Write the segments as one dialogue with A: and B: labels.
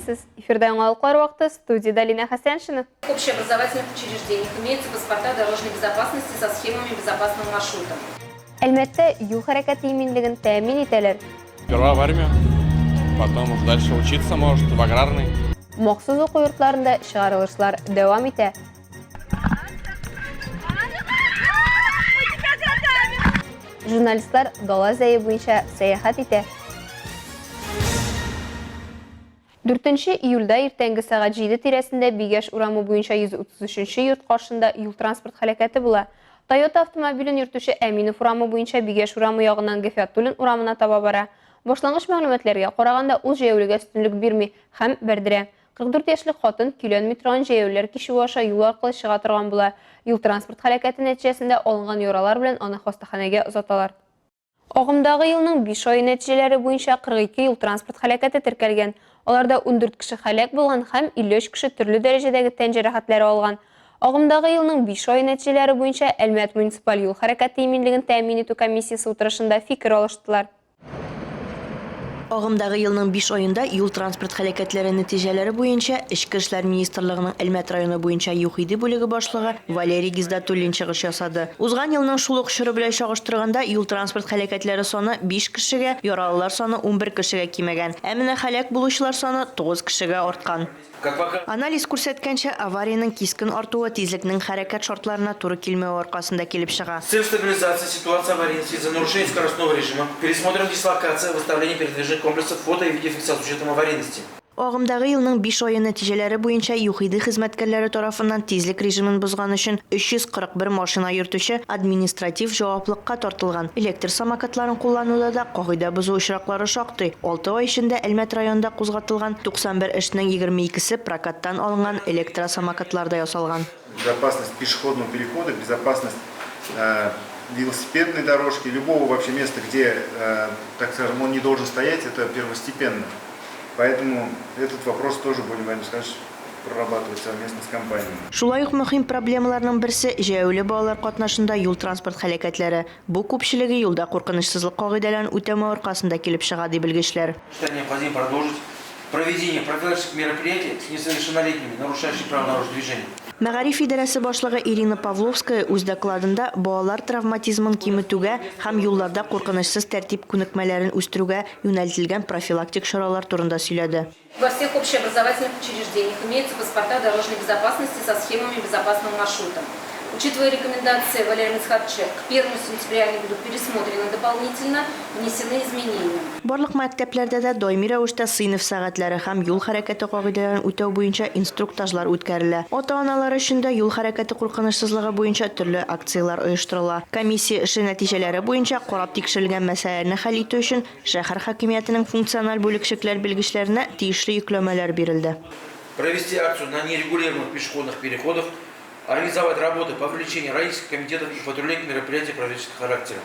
A: Исәнмесез! Эфирда яңалыклар вакыты, студиядә Линә Хәсәншина.
B: Общеобразовательных учреждениях имеются паспорта дорожной безопасности со схемами безопасного маршрута.
A: Әлмәттә юл хәрәкәте иминлеген тәэмин итәләр.
C: Сперва в армию, потом уж дальше учиться, может, в аграрный.
A: Махсус уку йортларында чыгарылышлар дәвам итә. Журналистлар дала зәе буенча сәяхәт итә. Дүртенче июльдә иртәнге сәгать җиде тирәсендә Бигәш урамы буенча 133 нче йорт каршында юл-транспорт һәлакәте була. Тойота автомобилен йөртүче Әминов урамы буенча Бигәш урамы ягыннан Гөфиатуллин урамына таба бара. Башлангыч мәгълүматларга караганда, ул җәяүлегә өстенлек бирми һәм бәрдерә. 44 яшьлек хатын көйләнми торган җәяүлеләр кичүе аша юл аркылы чыга торган була. Юл-транспорт һәлакәте нәтиҗәсендә алынган яралар белән аны хастаханәгә озаталар. Агымдагы елның биш ае нәтиҗәләре буенча 42 юл-транспорт һәлакәте теркәлгән. Аларда 14 кеше һәлак булган һәм 53 кеше төрле дәрәҗәдәге тән җәрәхәтләре алган. Агымдагы елның биш ае нәтиҗәләре буенча Әлмәт муниципаль юл хәрәкәте иминлеген тәэмин итү комиссиясе утырышында фикер алыштылар.
D: Агымдагы елның биш аенда юл-транспорт һәлакәтләре нәтиҗәләре буенча Эчке эшләр министрлыгының Әлмәт районы буенча ЮХИДИ бүлеге башлыгы Валерий Гиздатуллин чыгыш ясады. Узган елның шул ук чоры белән чагыштырганда, юл-транспорт һәлакәтләре саны биш кешегә, яралылар саны 11 кешегә кимегән. Ә менә һәлак булучылар саны 9 кешегә арткан. Анализ күрсәткәнчә, авариянең кискен артуы тизлекнең хәрәкәт шартларына туры килмәве аркасында килеп чыга.
E: Цель стабилизации ситуации аварийности из-за нарушения скоростного режима, пересмотром дислокация, выставление передвижных комплексов фото и видеофиксации с учетом аварийности.
D: Агымдагы елның биш ае нәтиҗәләре буенча ЮХИДИ хезмәткәрләре тарафыннан тизлек режимын бозган өчен 341 машина йөртүче административ җаваплыкка тартылган. Электр самокатларын куллануда да кагыйдә бозу очраклары шактый. Алты ай эчендә Әлмәт районында кузгатылган 91 эшнең 22се прокаттан алынган электросамокатларда ясалган.
F: Безопасность пешеходного перехода, безопасность велосипедной дорожки, любого вообще места, где, так скажем, он не должен стоять, это первостепенно. Поэтому этот вопрос тоже будем, Владимир Александрович, прорабатывать совместно с компанией.
D: Шулай ук мөһим проблемаларның берсе, җәяүле балалар катнашында юл-транспорт һәлакәтләре. Бу күпчелеге юлда куркынычсызлык кагыйдәләрен үтәмәү аркасында килеп чыга, ди белгечләр.
E: Считаю необходимым продолжить проведение профилактических мероприятий с несовершеннолетними, нарушающими правила дорожного движения.
D: Мәгариф идарәсе башлыгы Ирина Павловская үз докладында балалар травматизмын киметүгә һәм юлларда куркынычсыз тәртип күнекмәләрен үстерүгә юнәлтелгән профилактик чаралар турында сөйләде.
B: Во всех общеобразовательных учреждениях имеются паспорта дорожной безопасности со схемами безопасного маршрута. Учитывая рекомендации Валерия Мисхатовича, к 1 сентября они будут пересмотрены дополнительно, внесены изменения.
D: Барлык мәктәпләрдә дә даими рәвештә сыйныф сәгатьләре һәм юл хәрәкәте кагыйдәләрен үтәү буенча инструктажлар үткәрелә. Ата-аналар өчен дә юл хәрәкәте куркынычсызлыгы буенча төрле акцияләр оештырыла. Комиссия эше нәтиҗәләре буенча карап тикшерелгән мәсьәләләрне хәл итү өчен Шәһәр хакимиятенең функциональ бүлекчекләр белгечләренә тиешле йөкләмәләр бирелде.
E: Провести акцию на нерегулируемых пешеходных переходах, организовать работы по привлечению родительских комитетов и патрулей к мероприятиям профилактического характера.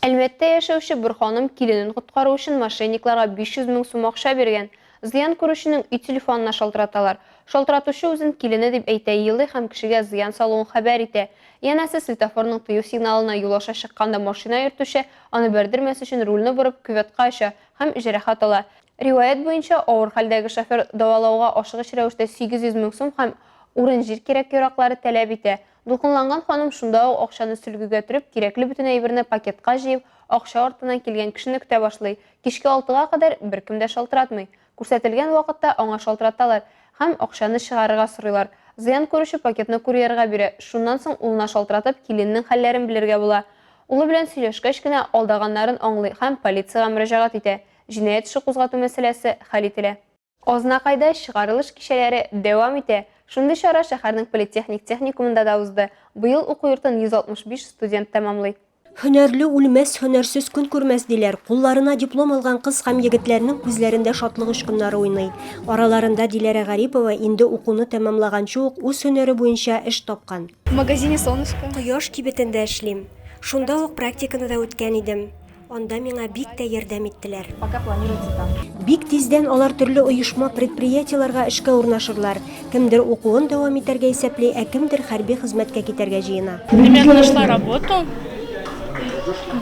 A: Әлмәттә яшәүче бер ханым киленен коткару өчен мошенникларга 500 мең сум акча биргән. Зыян күрүченең өй телефонына шалтыраталар. Шалтыратучы үзен килене дип әйтә, елый һәм кешегә зыян салуын хәбәр итә. Янәсе, светофорның тыю сигналына юл аша чыкканда машина йөртүче, аны бәрдермәс өчен рульне борып, кюветка оча һәм җәрәхәт ала. Риваять буенча, авыр хәлдәге шофер дәвалауга ашыгыч рәвештә 800 мең сум һәм урын-җир кирәк-яраклары таләп итә. Дулкынланган ханым шунда ук акчаны сөлгегә төреп, кирәкле бөтен әйберне пакетка җыеп, акча артыннан килгән кешене көтә башлый. Кичке алтыга кадәр беркем дә шалтыратмый. Күрсәтелгән вакытта аңа шалтыраталар һәм акчаны чыгарырга сорыйлар. Зыян күрүче пакетны курьерга бирә, шуннан соң улына шалтыратып, килененең хәлләрен белергә була. Улы белән сөйләшкәч кенә алдаганнарын аңлый һәм полициягә мөрәҗәгать итә. Җинаять эше кузгату мәсьәләсе хәл ителә. Азнакайда чыгарылыш кичәләре дәвам итә. Шундый чара шәһәрнең политехник техникумында да узды. Быел уку йортын 165 студент тәмамлый.
G: Һөнәрле үлмәс, һөнәрсез көн күрмәс, диләр. Кулларына диплом алган кыз һәм егетләрнең күзләрендә шатлык очкыннары уйный. Араларында Диләрә Гарипова инде укуны тәмамлаганчы ук үз һөнәре буенча эш тапкан.
H: В магазине Солнышко.
G: Кояш кибетендә эшлим. Шунда ук практиканы да үткән идем. Анда миңа бик тә ярдәм иттеләр.
H: Пока планируется там.
G: Бик тиздән алар төрле оешма, предприятиеләргә эшкә урнашырлар. Кемдер укуын дәвам итәргә исәпли, ә кемдер хәрби хезмәткә китәргә җыена.
H: Примерно нашла работу.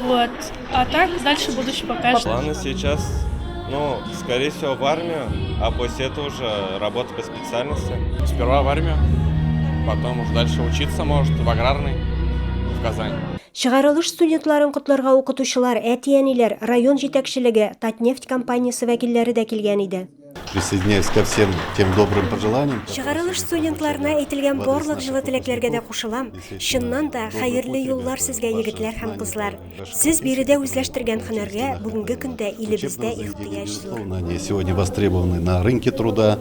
H: Вот. А так дальше будущее покажет.
C: Планы сейчас Ну, скорее всего, в армию, а после этого уже работа по специальности. Сперва в армию, потом уже дальше учиться, может, в аграрный, в Казань.
G: Чыгарылыш студентларын котларга укытучылар, әти-әниләр, район җитәкчелеге, Татнефть компаниясе вәкилләре дә килгән иде.
I: Присоединяюсь ко всем тем добрым пожеланиям.
G: Чыгарылыш студентларына әйтелгән барлык җылы теләкләргә дә кушылам. Чыннан да, хәерле юллар сезгә, егетләр һәм кызлар. Сез биредә үзләштергән һөнәргә бүгенге көндә илебездә ихтыяҗ зур.
I: Они сегодня востребованы на рынке труда.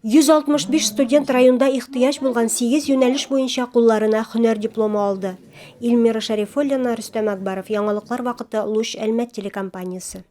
G: 165 студент районда ихтыяҗ булган сигез юнәлеш буенча кулларына һөнәр дипломы алды. Эльмира Шәрифуллина, Рөстәм Акбаров, Яңалыклар вакыты, Луч Әлмәт телекомпаниясе.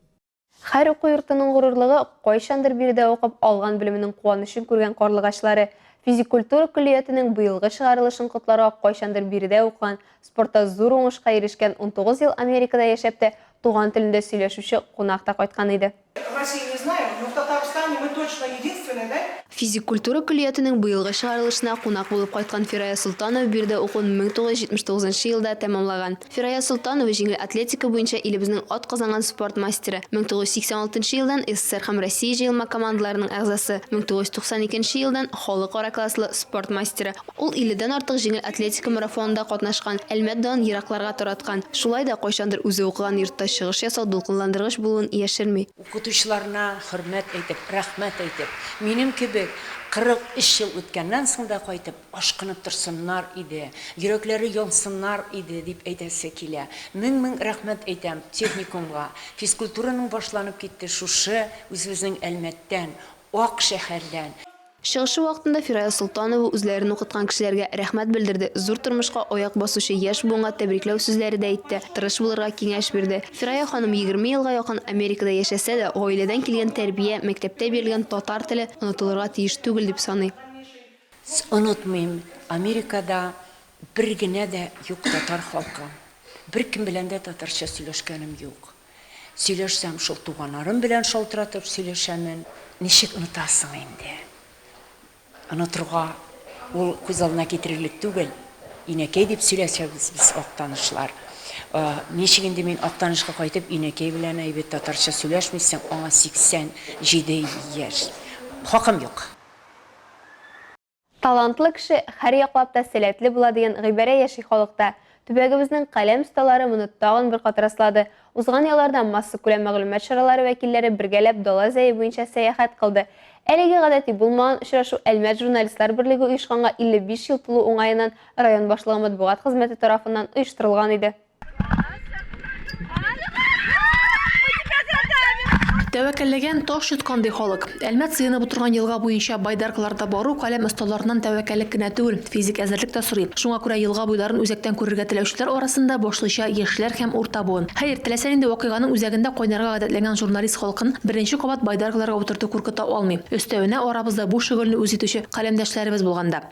A: Һәр уку йортының горурлыгы, кайчандыр биредә укып, алган белеменең куанычын күргән карлыгачлары. Физик культура көллиятенең быелгы чыгарылышын котларга кайчандыр биредә укыган, спортта зур уңышка ирешкән, 19 ел Америкада яшәп тә, туган телендә сөйләшүче кунак та кайткан иде.
J: В России не знаем, но в Татарстане мы точно единственные, да?
A: Физик культура көллиятенең быелгы чыгарылышына кунак булып кайткан Фирая Солтанова биредә укуын 1979 нчы елда тәмамлаган. Фирая Солтанова, җиңел атлетика буенча илебезнең атказанган спорт мастеры, 1986 нчы елдан СССР һәм Россия җыелма командаларының әгъзасы, 1992 нче елдан халыкара класслы спорт мастеры. Ул илледән артык җиңел атлетика марафонында катнашкан, Әлмәт данын еракларга тараткан. Шулай да, кайчандыр үзе укыган йортта чыгыш ясау дулкынландыргыч булуын яшерми.
K: Укытучыларына хөрмәт әйтеп, рәхмәт әйтеп, минем кебек 43 ел үткәннән соң да кайтып, ашкынып торсыннар иде, йөрәкләре янсыннар иде, дип әйтәсе килә. Мең-мең рәхмәт әйтәм техникумга. Физкультураның башланып китте шушы үзебезнең Әлмәттән, Ак шәһәрдән.
A: Чыгышы вакытында Фирая Солтанова үзләрен укыткан кешеләргә рәхмәт белдерде, зур тормышка аяк басучы яшь буынга тәбрикләү сүзләре дә әйтте, тырыш булырга киңәш бирде. Фирая ханым 20 елга якын Америкада яшәсә дә, гаиләдән килгән тәрбия, мәктәптә бирелгән татар теле онытылырга тиеш түгел дип саный.
K: Онытмыйм, Америкада бер генә дә юк татар халкы. Беркем белән дә татарча сөйләшкәнем юк. Сөйләшсәм, шул туганнарым белән шалтыратып сөйләшәмен. Ничек онытасың инде? Онытырга ул күз алдына китерерлек түгел. Инәкәй дип сөйләшәбез без актанышлар. Ничек инде мин Актанышка кайтып, инәкәй белән әйбәт татарча сөйләшмисең, аңа 87 яшь. Хакым юк.
A: Талантлы кеше һәр яклап та сәләтле була дигән гыйбарә яши халыкта. Төбәгебезнең каләм осталары моны тагын бер кат раслады. Узган ялларда массакүләм мәгълүмат чаралары вәкилләре бергәләп Дала Зәе буенча сәяхәт кылды. Әлеге гадәти булмаган очрашу Әлмәт журналистлар берлеге оешканга 55 ел тулу уңаеннан район башлыгы матбугат хезмәте тарафыннан оештырылган иде.
L: Тәвәккәлләгән таш йоткан, ди халык. Әлмәт сыенып утырган елга буенча байдаркаларда бару каләм осталарыннан тәвәккәллек кенә түгел, физик әзерлек тә сорый. Шуңа күрә елга буйларын үзәктән күрергә теләүчеләр арасында башлыча яшьләр һәм урта буын. Хәер, теләсә нинди вакыйганың үзәгендә кайнарга гадәтләнгән журналист халкын беренче кабат байдаркаларга утырту куркыта алмый. Өстәвенә, арабызда бу шөгыльне үз итүче каләмдәшләребез булганда.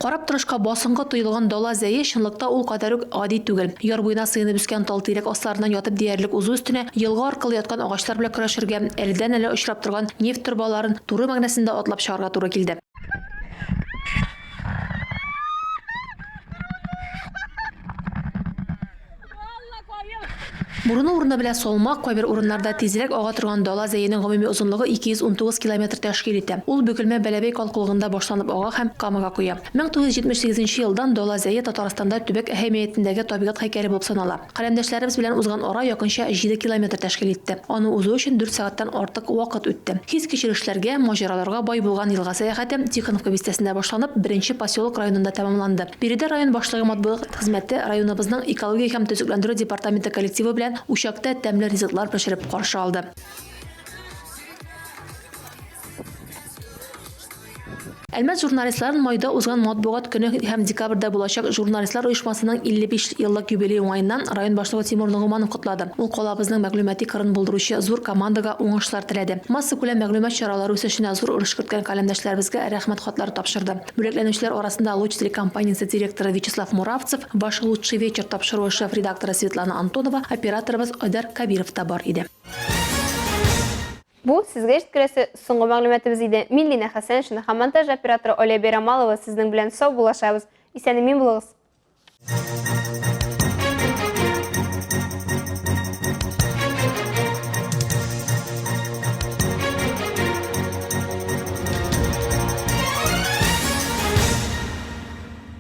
L: Карап торышка басынкы тоелган дала зәе чынлыкта ул кадәр үк гади түгел. Яр буена сыенып үскән тал-тирәк асларыннан ятып диярлек узу өстенә елга аркылы яткан агачлар белән көрәшергә, әледән-әле очрап торган нефть торбаларын туры мәгънәсендә атлап чыгарга туры килде. Борыны урыны белән салмак, кайбер урыннарда тизрәк ага торган дала Зәенең гомуми озынлыгы 219 километр тәшкил итә. Ул Бөгелмә Бәләбәй калкулыгында башланып ага һәм Камага коя. 1978 нче елдан Дала Зәе Татарстанда төбәк әһәмиятендәге табигать һәйкәле булып санала. Каләмдәшләребез белән узган ара якынча җиде километр тәшкил итте. Аны узу өчен дүрт сәгатьтән артык вакыт үтте. Хис-кичерешләргә, маҗараларга бай булган елга сәяхәте Тихоновка бистәсендә башланып, Беренче поселок районында тәмамланды. Биредә район башлыгы матбугат хезмәте районыбызның экология һәм төзекләндерү департаменты коллективы белән учакта тәмле ризыклар пешереп каршы алды. Әлмәт журналистларын майда узган матбугат көне һәм декабрьдә булачак журналистлар оешмасының 55 еллык юбилее уңаеннан район башлыгы Тимур Ногуманов котлады. Ул калабызның мәгълүмати кырын булдыручы зур командага уңышлар теләде. Массакүләм мәгълүмат чаралары үсешенә зур өлеш керткән каләмдәшләребезгә рәхмәт хатлары тапшырды. Бүләкләнүчеләр арасында Луч телекомпаниясе директоры Вячеслав Муравцев, Ваш лучший вечер тапшыруы шеф-редакторы Светлана Антонова, операторыбыз Айдар Кәбиров та бар иде.
A: Бу, сезгә җиткерәсе соңгы мәгълүматыбыз иде. Мин Лина Хәсәншина һәм монтаж операторы Оля Бәйрамалова сезнең белән саубуллашабыз. Исән-имин булыгыз!